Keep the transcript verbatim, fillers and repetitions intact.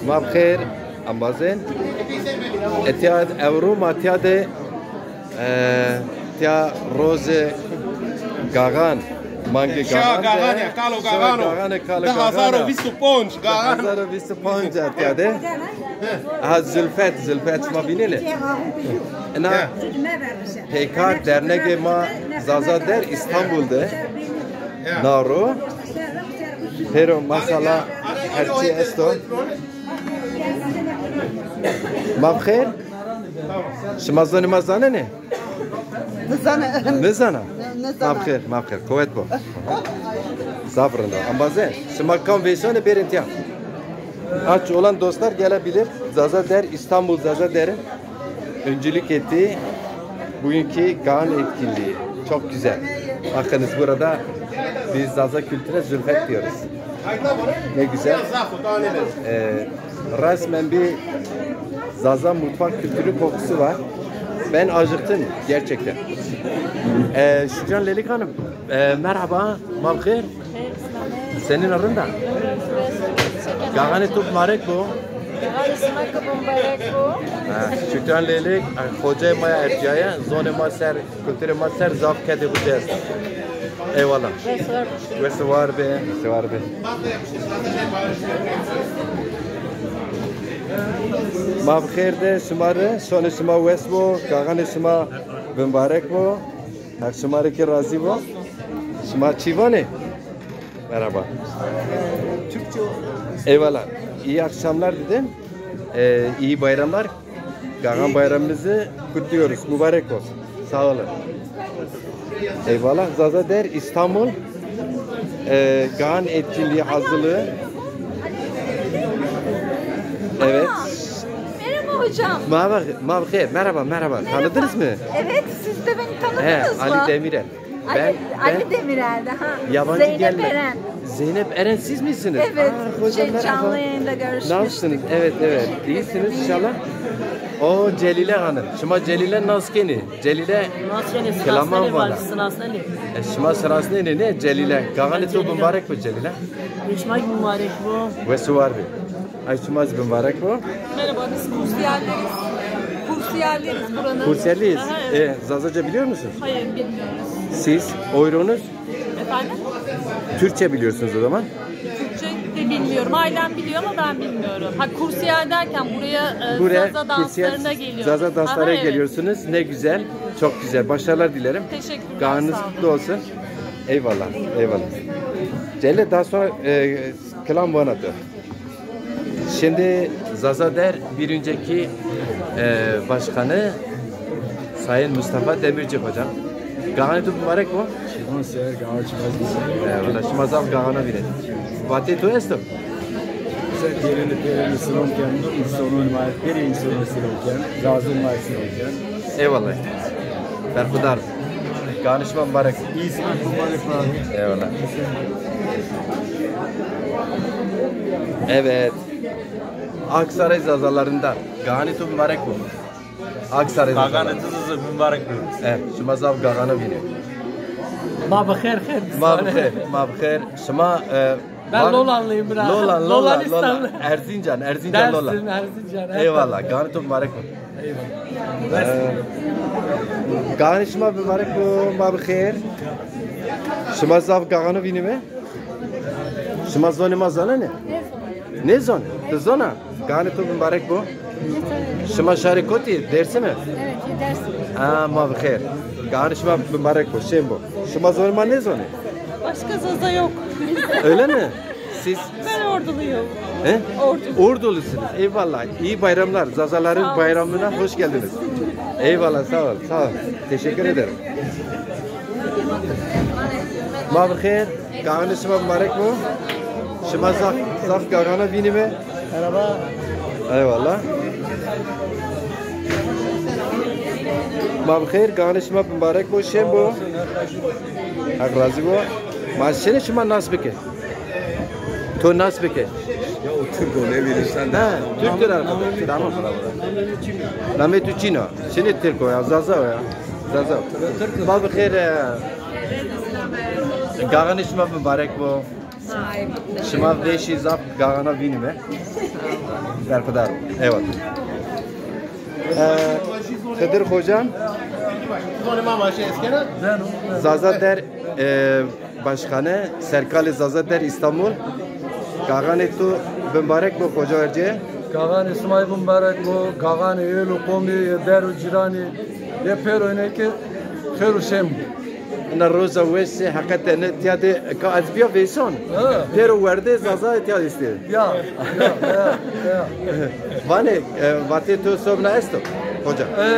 Ma bi xêr, embazên. Etya ewro ma tiya de, e, tiya roze Gaxan. Mangi Şa Gaxan de. Gaxan e, kalo Şa Gaxan o. Gaxan e, kalo Gaxan o. Di hezar û vîst û panc. Di hezar û vîst û panc tiya de. Ha, Zülfet, Zülfet şima vînenê. Ina He. Peykar dernegê ma Zaza Der İstanbul de. He. Naro. Pero masala her çî esto. Ma bi xêr? Şima zonê ma zanenê? Nizana. Nizana? Ne-, nizana. Ma bi xêr, ma bi xêr. Kowet bo. Zaf rind o. Ambaze, şima kam vêşanê bêrên tiya. Aç olan dostlar gelebilir. Zaza Der, İstanbul Zaza Der'in öncülük ettiği bugünkü Gaxan etkinliği. Çok güzel. Bakınız burada biz Zaza kültüre zülfet diyoruz. Ne güzel. Ee, resmen bir Zaza mutfak kültürü kokusu var. Ben acıktım gerçekten. Ee, Şükran Lelik Hanım, e, merhaba, ma bi xêr. Senîn a, rind a? Gaxanê to bimarek bo. Gaxanê sima ki bimarek bo. Ha, Şükran Lelik, xocayê ma ya ercîyaye, zonê ma ser, kulturê ma ser zaf kedê xo ci esta. Eyvallah. Wes war. Wes war be, wes war be. Ma bi xêr de şima rê, şonê şima wes bo, gaxanê şima bimarek bo. Heq şima rê kî razî bo. Şima çi vanê? Merhaba. Eyvallah. İyi akşamlar dedim. Ee, iyi bayramlar. Gaxan bayramımızı kutluyoruz. Mübarek olsun. Sağ olun. Eyvallah. Zaza Der İstanbul. Ee, Gaxan etkinliği hazırlığı. Evet. Merhaba hocam. Merhaba, merhaba, merhaba. Tanıdınız mı? Evet, siz de beni tanıdınız mı? He, Ali Demirel. Ali, ben, Ali ben Demirel'di ha. Yabancı Zeynep gelme. Eren. Zeynep Eren siz misiniz? Evet, Aa, hocam, şey, merhaba. Canlı yayında görüşmüştük. Nasılsınız? Evet, evet. İyisiniz inşallah. O Celile Hanım. Şima Celile nas kenî? Celile nas kenî, Kilaman vana. E, şima sirasnenê ne Celile? Gaxanê to bimarek bo Celile. Şima mubarek bo. Wes û war be. Ay, şima zî bimarek bo. Merhaba, biz kursiyerleriz. Kursiyerleriz buranın. Kursiyerliyiz. Aha, evet. E, Zazaca biliyor musunuz? Hayır, bilmiyoruz. Siz? Oyronuz? Efendim? Türkçe biliyorsunuz o zaman. Türkçe de bilmiyorum. Ailem biliyor ama ben bilmiyorum. Ha, kursiyer derken buraya, e, Buraya Zaza danslarına geliyoruz. Zaza danslara geliyorsunuz. Aha, evet. Ne güzel. Çok güzel. Başarılar dilerim. Teşekkürler. Gaxaniniz kutlu olsun. Eyvallah. Eyvallah. Celle, daha sonra, e, kilam vana to. Şimdi Zaza Der bir önceki, e, başkanı Sayın Mustafa Demirci hocam. Gaxanê to bimarek bo. Şivan ser, gaxan şima zî. E, valla şima zaf gaxana vînenê. Vatê to esto? Ser gelene pêrene silom ken, insonun ma, pêrê insonun silom ken, razun ma silom ken. Eyvallah. Berxudar. Gaxanê şima mibarek. Îsmet mibarek abi. Eyvallah. Evet. Aksaray Zazalarından. Gaxanê to mibarek bo. Aksaray Zazalarından. Gaxanê to zî mibarek bo. Evet, şima zaf gaxana vînê. Ma bi xêr, xêr. Ma bi xêr, ma bi xêr. Şima, e, Ben Lolanlıyım biraz. Lolan, Lolan, Lolan. Erzincan, Erzincan Lolan. Dersim, Erzincan, evet. Eyvallah, gaxanê to mibarek bo. Eyvallah. Ee, gaxanê şima mibarek bo, ma bi xêr. Şima zaf gaxana vînîme. Şima zonê ma zanenê? Nêzonê? Ti zona? Gaxanê to mibarek bo. Şima şarê kotî? Dersim e? Evet, Dersim. Aa, ma bi xêr. Gaxanê şima mibarek bo, şên bo. Şima zonê ma nêzonê? Başka Zaza yok. Öyle mi? Siz? Ben Orduluyum. He? Ordu. Ordulusunuz. Eyvallah. İyi bayramlar. Zazaların bayramına hoş geldiniz. Eyvallah. Sağ ol. Sağ ol. Teşekkür ederim. Ma bi xêr. Gaxanê şima mibarek bo. Şima zaf, zaf gaxana vînîme. Merhaba. Eyvallah. Ma bi xêr, gaxanê şima mibarek bo, şên bo. Heq razî bo. Ma şêne şima nas bike. To nas bike. Ya o Türk o, ne bileyim sen de. Ha, Türktür arkadaş. Tamam. Namê tu çin o? Şêne Türk o ya, Zaza o ya. Zaza o. Ma bi xêr, e, gaxanê şima mibarek bo. Şima vêşî zaf gaxana vînîme. Berxudar. Eyvallah. Ee, Xedir Xocan, Zaza Der, e, Başkanı, Serkalê Zaza Der İstanbul. Gaxanê tu bimbarek bo xoca ercê. Gaxanê sima yê bimbarek bo, gaxanê êl û qomî, yê der û cîranî, yê pêro ênê ke xêr û şên bo. Ina roza weş se heqeten tiya de ka ez biya vêsan. Ha. Pêro werdê Zaza tiya de estê. Ya, ya, ya, ya. Vanê, e, vatê to sobna esto, hoca. E,